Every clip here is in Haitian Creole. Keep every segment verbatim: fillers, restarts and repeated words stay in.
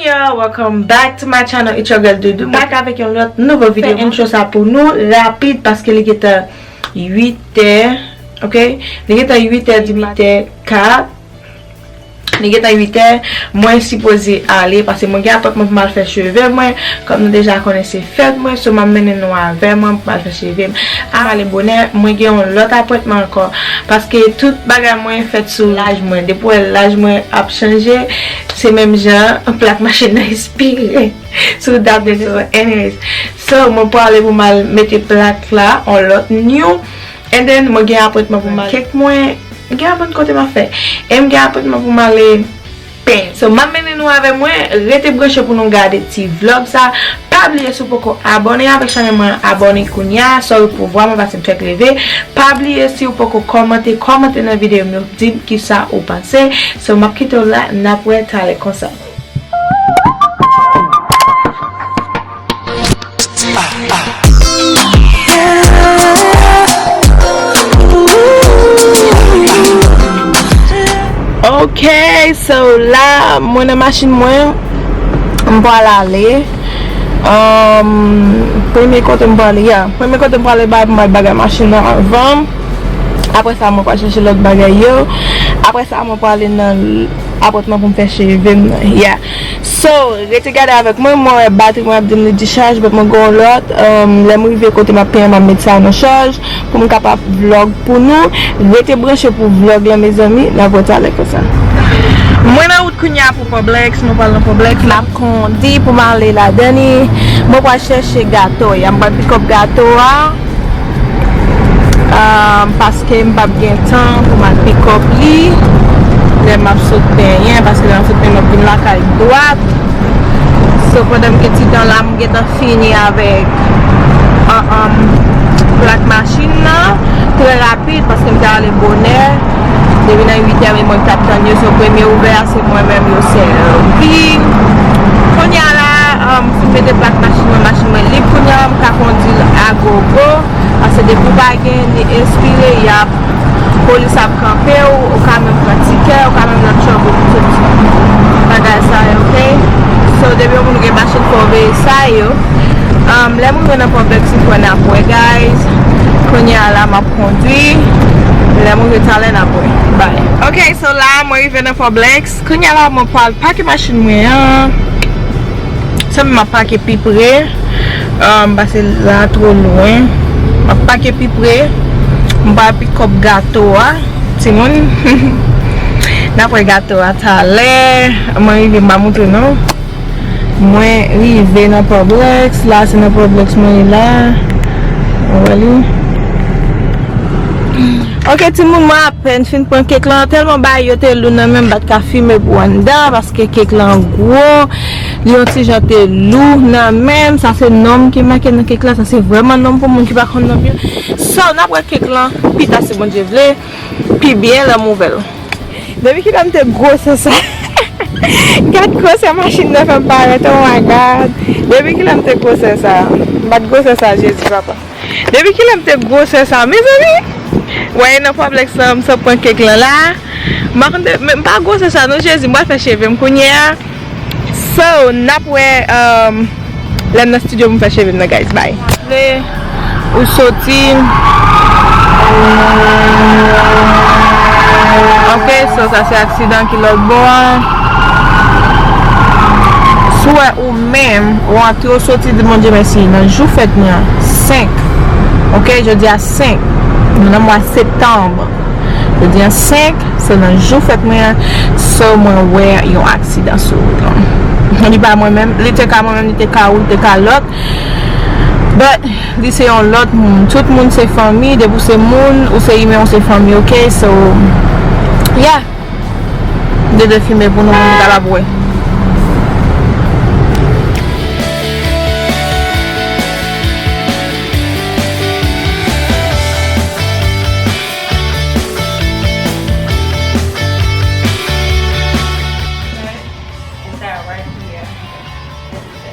Y'all, welcome back to my channel, it's your girl Doudou. Back avèk yon lòt nouvo videyo. Fè intro sa pou nou rapid paske li gentan uit è, ok? Li gentan uit è di maten, uit è kat. Li gentan uit è, mwen sipoze ale paske mwen gen apòtman pou m al fè cheve mwen. Kòm nou deja konnen se fèt mwen, so m ap mennen nou avè mwen pou m al fè cheve m. A, m ale bonè, mwen gen yon lòt apòtman ankò. Paske tout bagay mwen fèt sou laj mwen. Depi w wè laj mwen ap chanje, se menm jan plak machin nan espire sou dat de so, anyways. So, mwen prale pou m al mete plak la, on lòt new. And then, mwen gen apòtman pou m al. Kèk mwen, gen apòt kote m ap fè. E m gen apòtman pou m ale. So, m ap mennen nou avè mwen, rete branche pou nou gade ti vlòg sa. Pa bliye si w poko abòne avèk chanèl mwen, abòne kounya, sorry pou vwa mwen paske m fèk leve. Pa bliye si w poko kòmante, kòmante nan videyo m yo, di m kisa ou panse. So, m ap kite w la, n ap wè talè konsa. Ok, so la, mwen nan machin mwen, m pral ale. Um, premye kote m prale, yeah. Premye kote m prale, ba, m pral bagay machin nan avan. Apre sa, mwen pral chèche lòt bagay yo. Apre sa, mwen prale nan apòtman pou m fè cheve m nan. Yeah. So, rete gade avèk mwen, mwen wè batri mwen ap di m li dichaj, but mwen gen yon lòt, um, lè m rive kote m ap peye, m ap met sa nan chaj pou m kapab vlòg pou nou. Rete branche pou vlòg la, mezanmi, n ap wè talè konsa. Mwen nan wout kounya pou Publix, mwen pral nan Publix la. M ap kondi pou m ale ladan li. Mwen pral chèche gato, ya, m pral pick up gato a. Ah, paske m p ap gen tan pou m al pick up li lè m ap sot benyen, paske lè m ap sot benyen, m ap vin lakay dwat. So, pandan m gen ti tan la, m gentan fini avèk, ah, um, plak machin nan. Trè rapid, paske m te ale bonè. Depi nan uit è, men mwen k t ap tann yo, so premye ouvè a, se mwen menm yo sèvi. Kounye a la, um, m fin mete plak machin mwen, machin mwen lib. Kounye a la, m ka kondi l a gogo. Paske depi w pa gen ni espire, y ap, polis ap kanpe w, ou ka menm pran tikè, ou ka menm nan trouble pou tout bagay sa yo, ok? So, depi yon moun gen machin, fò w veye sa yo. Um, lè m rive nan Publix, m kwè n ap wè, guys. Kounye a la, m ap kondwi. Lè m rive talè, n ap wè. Bye. Ok, so la, mwen rive nan Publix. Kounye a la, mwen pral pake machin mwen an. Sa m ap pake pi pre, um, paske la twò lwen. M ap pake pi pre. M pral pick up gato a, timoun. N ap wè gato a talè. Mwen rive, m pa montre nou. Mwen rive nan Publix. La, se nan Publix mwen ye la. Ou wè li? Ok, timoun, mwen apèn fin pran kèk lan. Tèlman bagay yo te lou nan men m, m pa t ka filme pou anndan, paske kèk lan gwo. Li yon ti jan te lou nan men m. Sa se non m ki make nan kèk la. Sa se vrèman non m pou moun ki pa konn non m yo. So, n ap wè kèk lan pita, si Bondye vle, pi byen lè m ouvè l. Depi kilè m te gwosè sa? Gad gwosè machin nan fè m parèt, oh my God. Depi kilè m te gwosè sa? M pa t gwosè sa, Jezi, papa. Depi kilè m te gwosè sa, mezanmi? Wè, nan Publix la, m sot pran kèk lan la. M pa konn te, men m pa gwosè sa, non, Jezi, m pral fè cheve m kounye a. So, n ap wè, um, lè m nan estidyo pou m fè cheve m nan, guys. Bye. Vle ou soti. Ok, so sa se aksidan ki lòt bò a. Si w wè ou menm, ou antre ou soti, di Bondye mèsi. Nan jou fèt mwen an, senk. Ok, jodi a senk. Nou nan mwa septanm. Jodi a senk, se nan jou fèt mwen an, so mwen wè yon aksidan sou wout lan. Li pa mwen menm, li te ka mwen menm, li te ka ou, li te ka lòt. But, li se yon lòt moun. Tout moun se fanmi, depi w se moun, ou se imen, ou se fanmi, ok? So, yeah. Dede filme pou nou, moun kapab wè. Is that right here?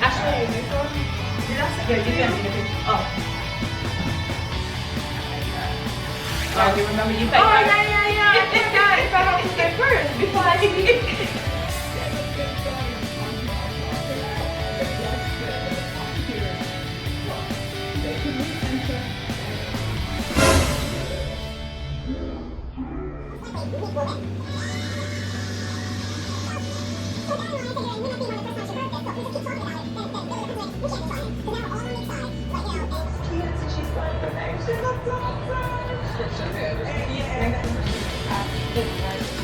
Actually, this one? Did I say? Yeah, you can do the picture. Oh. Oh, you remember you said. Oh, yeah, yeah, yeah. I forgot. If I have to say first before I speak. Considering we might be one of the first ones to birth this, so we just keep talking about it and, and build it up until, like, we can't destroy him. 'Cause now we're all on the same side. But, you know, and She got the scripture there. Yeah, and that's